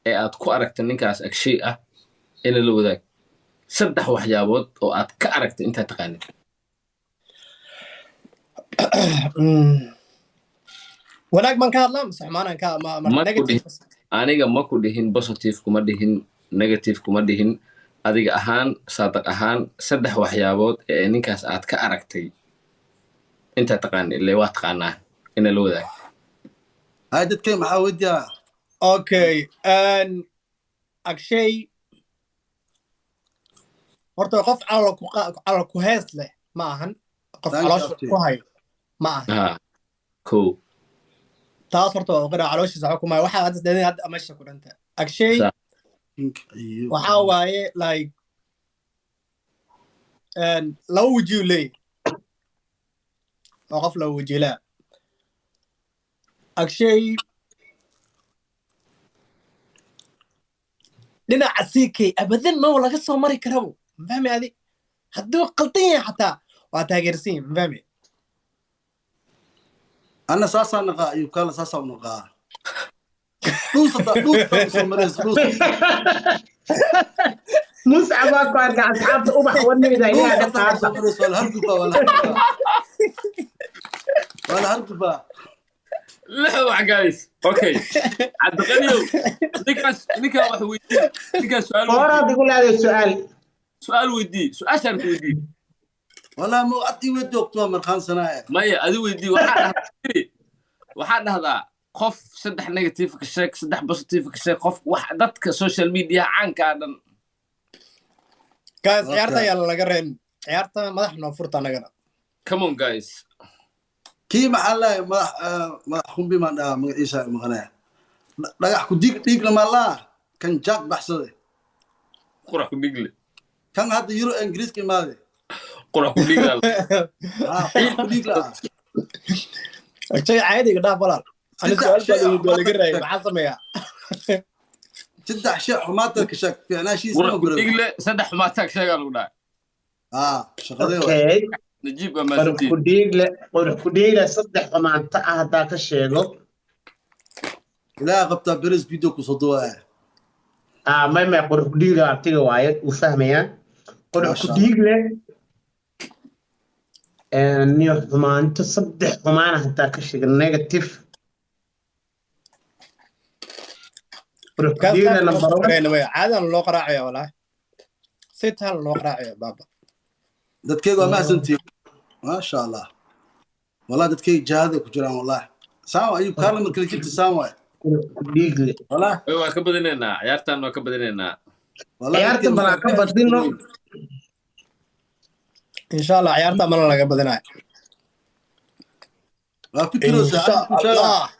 Ee aad ku aragta ninkaas Agshay ah ina la wadaag saddex waxyaabood oo aad ka aragtay intaad taqaanid. Wanaag baan ka hadlaa mise xumaanaan ka ma Ma ku negative? Dhihin aniga, ma ku dhihin positive, kuma dhihin negative, kuma dhihin. Adiga ahaan, Saadaq ahaan, saddex waxyaabood ee ninkaas aad ka aragtay intaad taqaanid, ile waa taqaanaa, ina la wadaag. Hay, dadkay maxaa weydiyaa? Okay, Agshay horta qof calol ku hees leh ma ahan, qof Thank you, caloosha Abti. ku hayo ma ahan. Ha, ko. Taas horta waa oqira, calooshiisa waxba kuma hayo. Waxaa hadda hadda meesha ku dhanta Agshay. Waxaa waaye like laba wajiyu leeyahay, waa qof laba wajiilaa Agshay. Dhinaca CK abadan ma laga soo mari karabo, ma fahmi? Adi hadduu qaldan yahay xataa waa taageersan yahay, ma fahmi? Anna saasaa naqaa, Ayub Kaala saasaa u naqaa. Dhuusata dhuusata usoo maraysa dhuusata. Muscab waa ku arka. Asxaabta, ubax wadnayda ayaa ka Dhuusata usoo qaata. maraysa, waa la hargufaa, waa la hargufaa, waa la hargufaa. Lix wax, guys. Okay, Cabdiqaniyow, ninkaas, ninkaan wax weydii, ninkaan su-aal weydii. Hooraad igu leedahay su-aal. Su-aal weydii, su-aashaan ku weydii. Walaa ma ad ii weydii ogto, waa markhaansanaya. Maya, adi weydii. Waxaa dhahdaa, waxaa dhahdaa qof saddex negative ka sheeg, saddex positive ka sheeg, qof wax dadka social media caanka ah dhan. Guys, Okay. ciyaarta ayaa laga reen, ciyaarta madax noo furta anagana. Come on, guys. Kii maxaa lahay, madax madax khumbi maan dhahaa, magaciisa maqanaya, dhagax ku diig dhiigna maa laa kan jaag baxsade. Qurax ku dhigle. Kan hadda Euro Ingiriiska imaade. Qurax ku dhigla. Ah, qurax ku dhiig la. Agshay, caadiga dhaaf walaal. Ani Saddex su-aal shay baa oo laga raayay. xumaanta. Maxaa sameeyaa? Saddex shay xumaanta ka sheeg, fiicnaashiisa Qurax ma ku gurabe. dhigle, saddex xumaataag sheegaa lagu dhahay. Ah, shaqadee waay. Okay. Najiib, waa Qurux mahadsantihiin. ku dhiigle, qurux ku dhiigle, saddex xumaanto ah haddaa ka sheego. Ilaaha qabtaa, beres video kusoo duwaya. Ah, may, qurux ku dhiigle abtiga waaye, uu fahmayaa qurux ku Maasha Allah. dhiigle. Niyo, xumaanto saddex xumaana haddaa ka sheego negative, qurux ku Guys, dhiigle number one. Caadan loo qaraacaya walaahi, si taal loo qaraacaya baaba. Dadkayga waa mahadsantihiin, maasha Allah. Wallahi dadkayga jahaaday ku jiraan, wallahi saan Ayub Kaala markala jirta, saan waay. Qurux ku dhiigle. Wallahi. Waa ka badinaynaa ciyaartan, waa ka badinaynaa. Wallahi. Ciyaarta Dadkayga balaa ka badino. Insha Allah ciyaarta mana laga badinayo. Waa fikiroosa. Insha Allah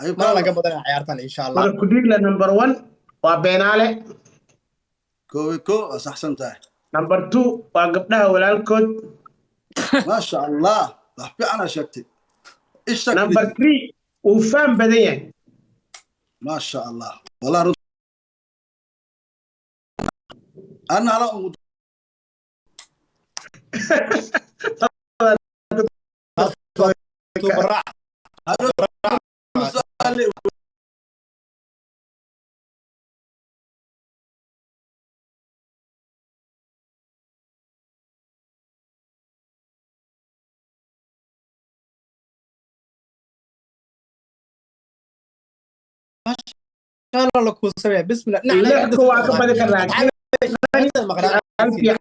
Ayub mana laga Kaala. badinayo ciyaartan, insha Allah. Qurux ku dhiigle number one waa beenaale. Koowe koo, waa saxsan tahay. Number two waa gabdhaha walaalkood. Maasha Allah, wax fiicanaa sheegtay, isha. Number three, wuu faham badan yahay. Maasha Allah, wallahi run ana hala ugu Tubaraac. Su'aal. Insha Allah la kuusamaya, bismillah. Lixku waa ka badi karnaa. Su'aal fiican.